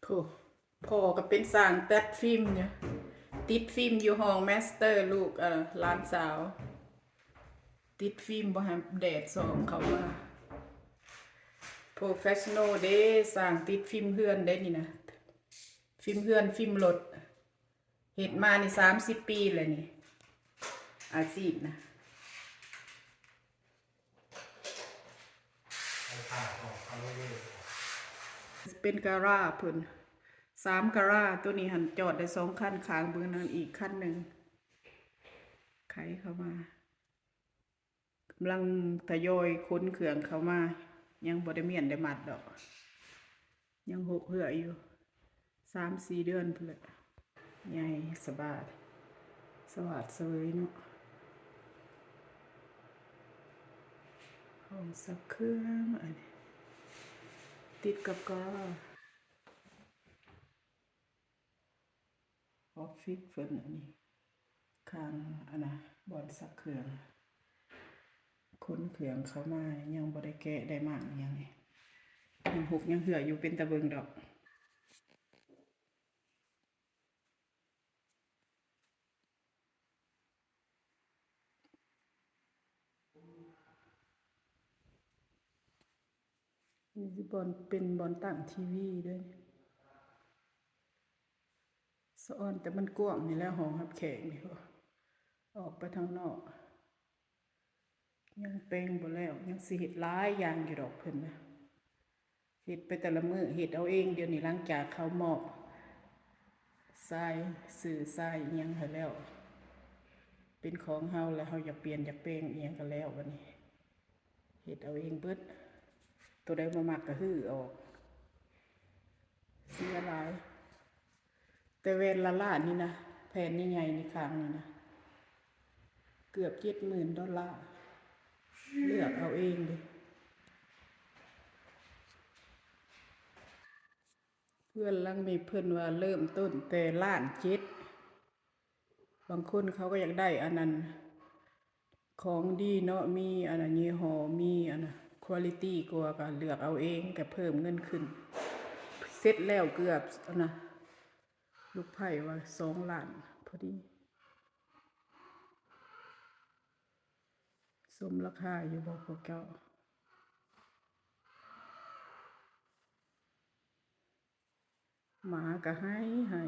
ໂອ້ ພໍ່ກໍເປັນຊ່າງຕັດຟິມຢູ່ ຕິດຟິມຢູ່ຫ້ອງ master ລູກ ເອີ ຫຼານສາວ ຕິດຟິມບໍ່ໃຫ້ແດດສ່ອງເຂົ້າມາ professional ເດ້ ຊ່າງຕິດຟິມເຮືອນເດ້ນີ້ນະ ຟິມເຮືອນ ຟິມລົດ ເຮັດມານີ້ສາມສິບປີແລ້ວນີ້ ອາຊີບນະ. ເປັນກາຣາເພິ່ນ ສາມກາຣາ ໂຕນີ້ຫັ້ນຈອດໄດ້ສອງຄັນ ຂ້າງເບິ່ງນັ້ນອີກຄັນໜຶ່ງ ໄຂເຂົ້າມາ ກຳລັງທະຍອຍຂົນເຄື່ອງເຂົ້າມາ ຍັງບໍ່ໄດ້ມ້ຽນໄດ້ມັດດອກ ຍັງຫົກເຫື້ອຢູ່ ສາມສີ່ເດືອນພຸ້ນແຫຼະ ໃຫຍ່ສະບາດ ສະຫວາດສະເຫວີຍເນາະ ຫ້ອງຊັກເຄື່ອງ ອັນນີ້ ຕິດກັບກາຣາ ອອບຟິດເພິ່ນ ອັນນີ້ ຂ້າງ ອັນນະ ບ່ອນຊັກເຄື່ອງ ຂົນເຄື່ອງເຂົ້າມາ ຍັງບໍ່ໄດ້ແກະໄດ້ມ້າງຫຍັງນີ້ ຍັງຫົກຍັງເຫື້ອຢູ່ ເປັນຕາເບິ່ງດອກ. ນີ້ຊິບ່ອນ ເປັນບ່ອນຕັ້ງທີວີເດ້ ສະອອນແຕ່ມັນກວ້າງນີ້ແຫຼະ ຫ້ອງຮັບແຂກນີ້ ອອກໄປທາງນອກ ຍັງແຕ່ງບໍ່ແລ້ວ ຍັງຊິເຮັດຫຼາຍຢ່າງຢູ່ດອກເພິ່ນນະ ເຮັດໄປແຕ່ລະມື້ ເຮັດເອົາເອງ ດຽວນີ້ຫຼັງຈາກເຂົາມອບຊາຍ ຊື້ຊາຍອີ່ຫຍັງໃຫ້ແລ້ວ ເປັນຂອງເຮົາ ແລ້ວເຮົາຢາກປ່ຽນຢາກແປງອີ່ຫຍັງກໍແລ້ວ ບັດນີ້ເຮັດເອົາເອງເບິດ ໂຕໃດບໍ່ມັກກໍຮື້ອອກ ເສຍຫຼາຍ. ແຕ່ແວ່ນລະລ້ານນີ້ນະ ແຜ່ນໃຫຍ່ໆນີ້ ຂ້າງນີ້ນະ ເກືອບເຈັດໝື່ນໂດລາ ເລືອກເອົາເອງເດ້. ເຮືອນຫຼັງນີ້ເພິ່ນວ່າເລີ່ມຕົ້ນແຕ່ລ້ານເຈັດ ບາງຄົນເຂົາກໍຢາກໄດ້ອັນນັ້ນ ຂອງດີເນາະ ມີອັນນ່າ ຍີ່ຫໍ້ ມີອັນນ່າ quality ກວ່າ ກໍເລືອກເອົາເອງ ກໍເພີ່ມເງິນຂຶ້ນ ເສັດແລ້ວເກືອບອັນນ່າ ລູກໃພ້ວ່າສອງລ້ານພໍດີ. ສົມລາຄາຢູ່ບໍ່ພວກເຈົ້າ? ໝາກໍໄຫ້ ໄຫ້